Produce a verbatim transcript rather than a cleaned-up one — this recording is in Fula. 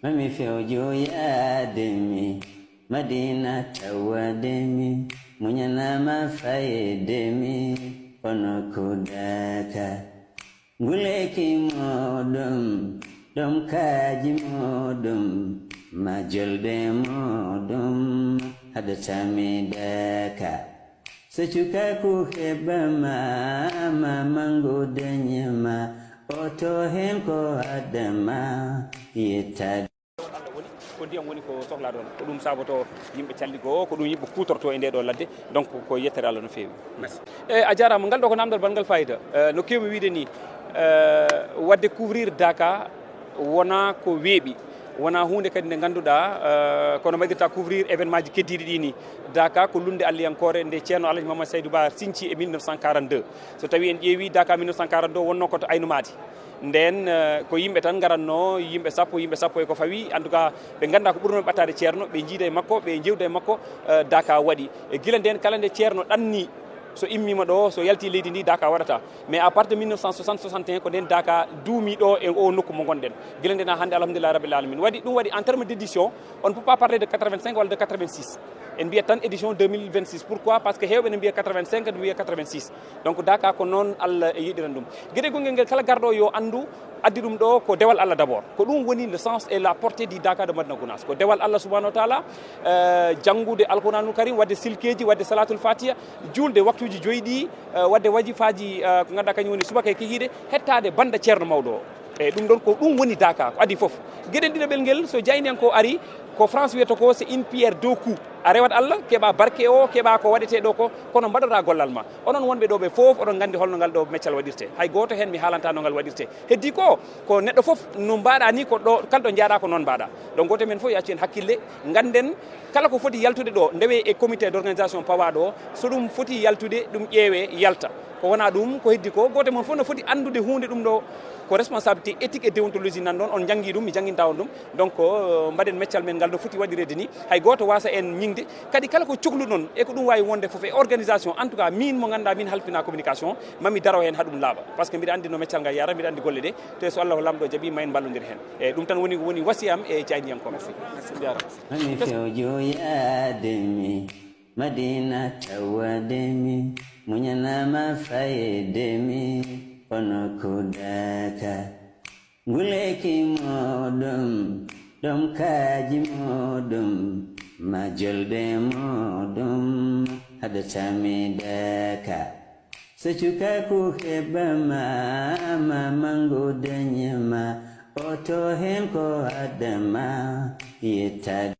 Mami fewjo yaademi, Madina tawademi, muñanama fayedemi, ono kudaka. Nguleki moɗum, ɗum kaji moɗum, majolde moɗum, hadatami daka. So cukaku heɓama, ma mango dañama, oto hen ko adama, yettade. Ko ndiyam woni ko sohlaa ɗoon. Ko ɗum saboto yimɓe calli goo, ko ɗum yimɓe kuutorto e ndee ɗoo ladde. Donc, ko yettere Allah no feewi. Merci. E, a jaaraama. Ngal ɗoo ko naamndal banngal fayida. E, no keewmi wiyde nii, e, waɗde couvrir Daka wonaa ko weeɓi. Wonaa huunde kadi nde ngannduɗaa, e, kono mbaɗirta couvrir événement ji keddiiɗi ɗii nii. Daka ko lunnde alliyankoore nde Ceerno Alhaji Mamadou Saydou Ba siñci e mille neuf cent quarante-deux. So tawii en ƴeewii Daka mille neuf cent quarante-deux wonnoo ko to Aynu Maadi. Ndeen, eh, ko yimɓe tan ngaratnoo, yimɓe sappo, yimɓe sappo e ko fawi. En tout cas, ɓe nganndaa ko ɓurnoo ɓe ɓattaade Ceerno, ɓe njiida e makko, ɓe njeewda e makko, eh, Daka waɗi. E gila ndeen, kala nde Ceerno ɗannii, so immiima ɗo, so yaltii leydi ndi, Daka waɗata. Mais à partir de mille neuf cent soixante, soixante et un, ko ndeen Daka duumii ɗo e oo nokku mo ngonɗen. Gila ndeen haa hannde, alhamdulillahi rabbil alamina. Waɗi, ɗum waɗi en terme d'édition, on ne peut pas parler de quatre-vingt-cinq walla de quatre-vingt-six. En mbiyat tan édition deux mille vingt-six. Pourquoi? Parce que heewɓe ne mbiya quatre-vingt-cinq, ne mbiya quatre-vingt-six. Donc, Daka ko noon Allah e yiɗiran ɗum. Gede gonngel ngel, kala garɗo yo anndu, addi ɗum ɗo ko dewal Allah d'abord. Ko ɗum woni le sens et la portée du Daka de Madina Gounass. Ko dewal Allah subhanahu wa taala, eh, janngude Alquranul Karim, waɗde silkeeji, waɗde Salatul Fatiha, juulde waktuuji joyi ɗi, eh, waɗde wajifaaji, eh, ko ngannduɗaa kañum woni subaka e kikiiɗe, hettaade bannda ceerno mawɗo o. Eyi, ɗum ɗon ko ɗum woni Daka, ko adii fof. Geɗel ɗiɗaɓel ngel, so jayniyanko ari, ko France wiyata ko c'est une pierre deux coups. A rewat Allah, keɓa barke o, keɓa ko waɗetee ɗo ko, kono mbaɗoɗa gollal ma. Onon wonɓe ɗo ɓe fof, oɗon nganndi holno ngal ɗo meccal waɗirte. Hay gooto heen mi haalanta no ngal waɗirte. Heddi ko, ko neɗɗo fof no mbaɗa ni, ko ɗo, kala ɗo njaaɗa ko noon mbaɗa. Donc gooto men fof yo accu heen hakkille, ngannden kala ko foti yaltude ɗo, ndewe e comité d'organisation pawaɗo o, so ɗum foti yaltude, ɗum ƴeewe, yalta. Ko wona ɗum, ko heddi ko, gooto mon fof no foti anndude huunde ɗum ɗo, ko responsabilité éthique et déontologie nan ɗon, on njanngi ɗum, mi jannginta on ɗum. Donc, euh, mbaɗen meccal men ngal no foti waɗireede ni, hay gooto waasa en ñiŋde. Kadi kala ko cokluɗon, e ko ɗum waawi wonde fof, e organisation, en tout cas, min mo ngannduɗaa min halfina communication, mami daro heen haa ɗum laaɓa. Parce que mbiɗa anndi no meccal ngal yara, mbiɗa anndi golle ɗe, te so Allahu Laamɗo jaɓi, ma en mballondir heen. E ɗum tan woni, woni wasiyam e jayniyankooɓe. Merci. Merci. Jaaraama. Mami fewjo yaademi, Madina tawademi, muñanama fayedemi, ono kudaka. Nguleki moɗum, ɗum kaji moɗum, majolde moɗum, hadatami Daka. So cukaku heɓama, ma mango dañama, oto hen ko adama, yettade.